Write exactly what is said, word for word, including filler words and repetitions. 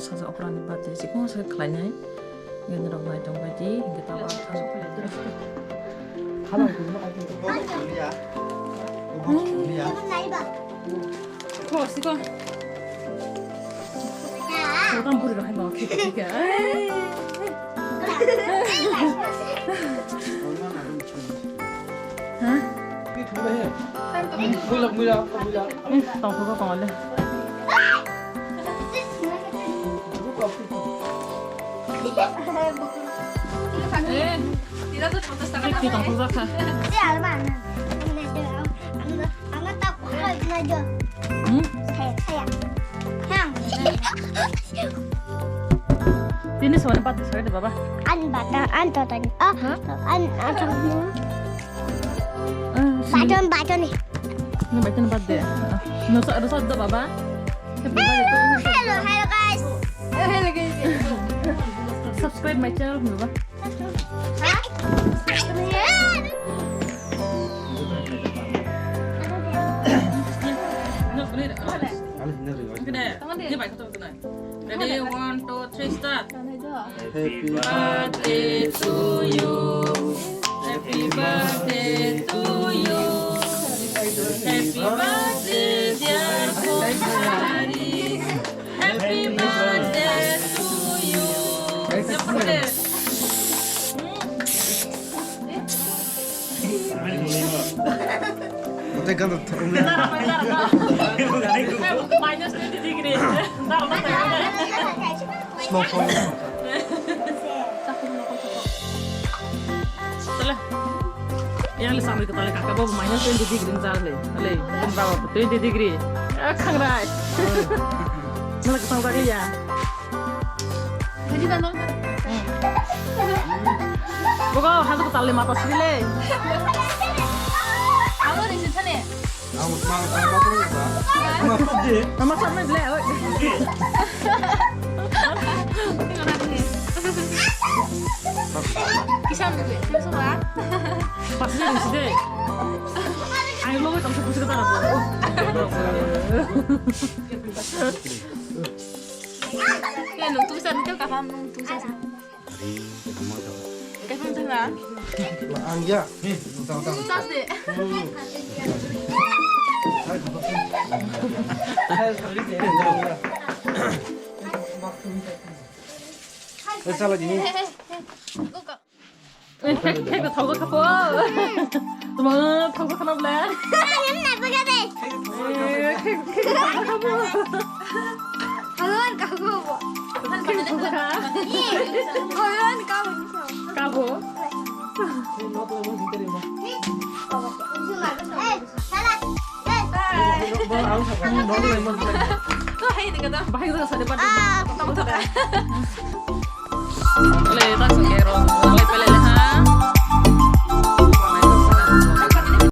Saja okra ni birthday si kung se khlai nai. Ngi rok nai tong bai di, ngi ta ba. Ko si ko. Ko tam buri rok hai no, khe khe khe. Ha? Muila, muila, muila. Hmm, tong thok tong le. Eh, tira tu tong thok. Hmm? Tini sore bat sore de baba. An bata, an to tani. Ah, an, an to. Baton, baton ni. Ni baton bat de. No sa, no sa de baba. Hello, hello guys. Hello guys. Subscribe my channel baba. Ready, one, two, three, start. Happy birthday to you. Happy birthday to you. Happy birthday, dear Kumari. Happy birthday to you. Happy birthday. Tei gana thangwi. Minus twenty degree. Snowfall. Tala. Yang le samri ko tala kaka bo minus twenty degree ni jale. Ale, baba twenty degree. Ah, khangrai. Nala ko tang ya. Bogo, hazu ko tali mata sile. Amo ni sithane. Amo ma, amo ma ko ya ba. Amo ma ko je. Amo sa me le, oi. Kisam de, kisam ba. Pas ni side. Ai lo ko tam sa pusi ko ta. Ke nung tu sa, nung kaham, nung tu sa. Ari, kamu tahu. Kaham tu na. Ang ya. Tau, tau. Sas de. Eh, salah gini. Khek, khek, thok thok khapo. Tuma thok thok khana bla. Yang nak pakai deh. Eh, khek, khek, thok thok khapo. Kawan kaku bo. Khek thok thok kha. Kawan kawan. Kabo. Eh, salah. Eh. Bahai jaga sade pat. Ah. Tong thok kha. Le, tak sengke ro. Le, pele le ha.